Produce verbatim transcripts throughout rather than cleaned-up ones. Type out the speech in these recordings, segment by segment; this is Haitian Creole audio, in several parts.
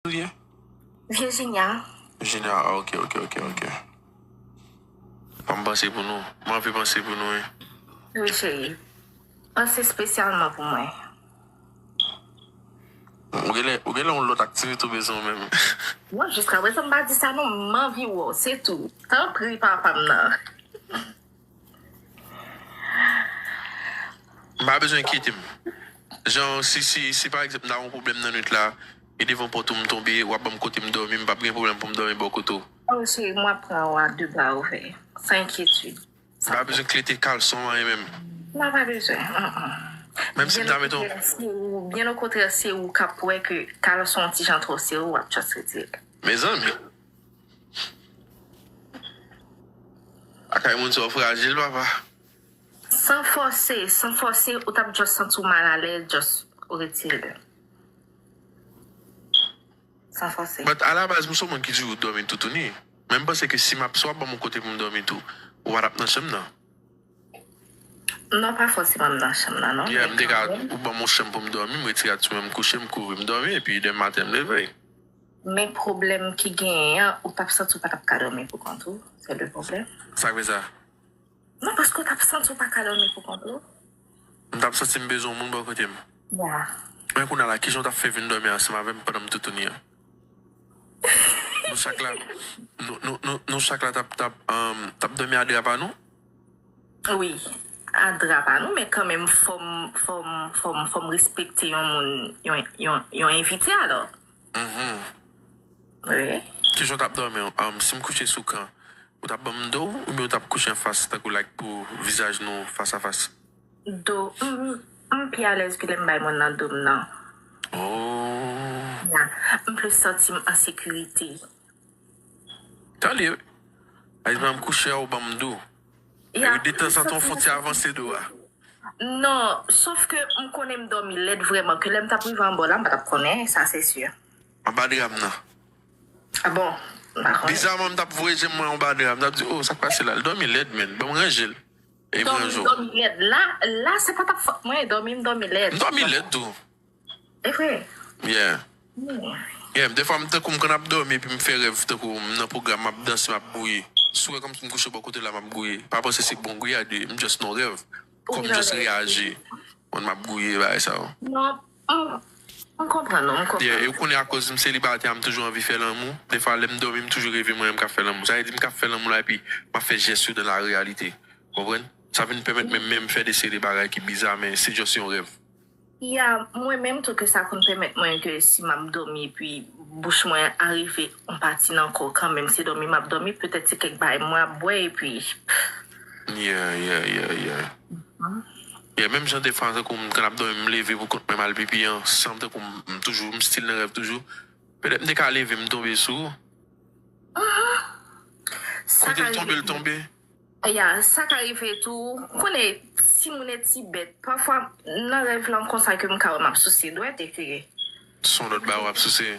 li ye? Virginia. Virginia, ah, ok, ok, ok, ok. Ban m panse pou nou. M anvi panse pou nou, wi. Wi, cheri. Panse espesyalman pou mwen. Ou genlè, ou genlè yon lòt aktivite ou bezwen menm. Mwen, jiska prezan, m pa di sa non, m anvi wè w, se tou. Tanpri, papa m nan. M pa bezwen enkyete m. Jan, si, si, si pa egzanp, m ta yon pwoblèm nan nwit la, e devan pòt ou m tonbe, w ap ban m kote m dòmi, m p ap gen pwoblèm pou m dòmi bò kote w. Oh, cheri, mwen ap pran w a de bra ouvè, san enkyetid. M pa bezwen klete kalson, anyen menm. Non, pa bezwen. Mm-mm. Menm si m ta mete yon... Byen okontrè, se ou k ap wè ke kalson yon ti jan twò sere, w ap just retire l. Mezanmi. Akay moun sa w frajil, papa. San fòse, san fòse, ou t ap just santi w malalèz, just ou retire l. San fòse. But alabaz, m se yon moun ki toujou dòmi toutouni. Men m panse ke si m ap, si w ap ban m yon kote pou m dòmi tou, ou pa t ap nan chanm nan. Non, pa fòseman m nan chanm nan, non. Yeah, m te ka, ou ban m yon chanm pou m dòmi, m retire atè sou mwen, m kouche, m kouvri, m dòmi, epi demen maten, m leve. Men pwoblèm ki genyen an, ou t ap santi w pa t ap ka dòmi pou kont ou. Se le pwoblèm. Sa k fè sa? Non, paske w t ap santi w pa ka dòmi pou kont ou. M t ap santi m bezwen yon moun bò kote m. Ya. Men kounye a la, kijan w t ap fè vin dòmi ansanm avè m pandan m toutouni an? Nou chak la, nou, nou, nou, nou chak la t ap, t ap, um, t ap dòmi a dra pa nou? Wi, a dra pa nou, men kanmenm fò m, fò m, fò m, fò m respekte yon moun, yon, yon, yon envite alò. Mhm. Wi. Kijan w t ap dòmi? Um, si m kouche sou kan, ou t ap ban m do w, oubyen ou t ap kouche anfas, tankou like pou vizaj nou fas a fas? Do, m, m pi alèz ke lè m bay moun nan do m nan. Oh. Ya, m plis santi m an sekirite. Tande, wi. Ayizman, m kouche a, ou ban m do. Ya, Yo detan santi yon fon ti avanse do a. Non, sòf ke m konnen m dòmi lèd vrèman, ke lè m t ap rive anba w la, m pa t ap konnen, sa se si. Anba dra m nan. Ah bon? M pa konnen. Bizaman, m t ap voye je m mwen anba dra. M t ap di, oh, sa k pase la? L dòmi lèd, men. Ban m ranje l. E m Dòmi, ranje w. Dòmi lèd. La, la, se pa t ap fòt mwen, dòmi, m dòmi lèd. M dòmi lèd tou. E vre? Yeah. Hmm. Yeah, defwa m tankou m konn ap dòmi epi m fè rèv tankou m nan pwogram, m ap danse, m ap gouye. Si w wè kòmsi m kouche bò kote la, m ap gouye. Pa panse se bon gouye a de, m just nan rèv. Kò m just reyaji. Mwen m ap gouye, bagay sa yo. Non, m, m konprann ou, m konprann. Yeah, e ou konnen akoz m selibatè, m toujou anvi fè lanmou. Defwa lè m dòmi, m toujou reve mwen menm k ap fè lanmou. Sa vle di m k ap fè lanmou la epi m ap fè jès yo dan la reyalite. Konprann? Sa vin pèmèt mwen menm fè de seri de bagay ki biza, men se just yon rèv. Ya, mwen menm tou ke sa konn pèmèt mwen ke si m ap dòmi epi bouch mwen arive yon pati nan kò kanmenm, se dòmi m ap dòmi, petèt se kèk bagay mwen ap bwè epi... Yeah, yeah, yeah, yeah. Yeah, menm jan defwa, tankou m, kan m ap dòmi, m leve pou kont mwen, m al pipi an, san m tankou m, m toujou, m still nan rèv toujou. Petèt m te ka leve, m tonbe sou ou. Sa Kote ka l tonbe, l rive. Tonbe. Ya, sa ka rive tou. Konnen, timoun e ti bèt. Pafwa, nan rèv lan konsa ke m ka wè m ap souse dwèt, e ke... Son lòt ba w ap souse.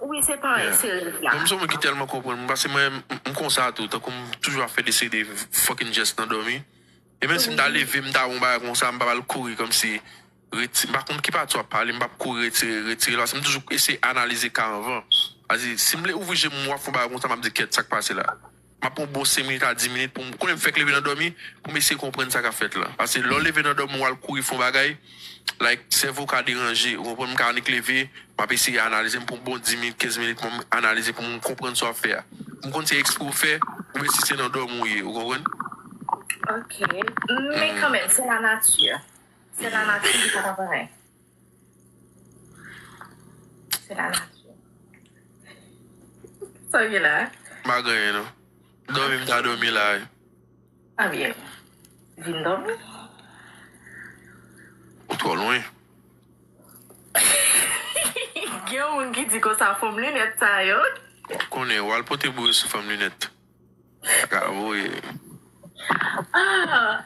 Wi, se pa... Yeah. Se rèv la. Bon, m se yon moun ki tèlman konprann, paske mwen, m, m konsa tou, tankou m toujou ap fè de seri de fucking jès nan dòmi. E menm si m ta leve, m ta wè yon bagay konsa, m pa pral kouri kòmsi reti-, m pa konn ki pati w ap pale, m p ap kouri retire, retire l, paske m toujou eseye analize ka anvan. Paske si m vle ouvri je m, m wè fè yon bagay konsa, m ap di, kèt, sa k pase la? M ap pran bon senk minit a dis minit pou m, konnen m fèk leve nan dòmi, pou m eseye konprann sa k ap fèt la. Paske lè w leve nan dòmi, w al kouri fè yon bagay, like, sèvo w ka deranje, ou konprann, m ka annik leve, m ap eseye analize, m pran bon dis minit, kenz minit pou m analize, pou m konprann sa w ap fè a. Pou m konn se ekspre w fè, oubyen si se nan dòmi w ye, ou konprann? Ok. Men kanmenm, se la nati. Se la nati ki pa konprann. Se la nati. Sa w gen la? M pa gen anyen, non. Dòmi, m ta dòmi la, wi. Ebyen, vin dòmi. Ou twò lwen. Gen yon moun ki di konsa, fanm linèt sa yo. Konnen, w al pote boure sou fanm linèt. Sa ka voye. Ah,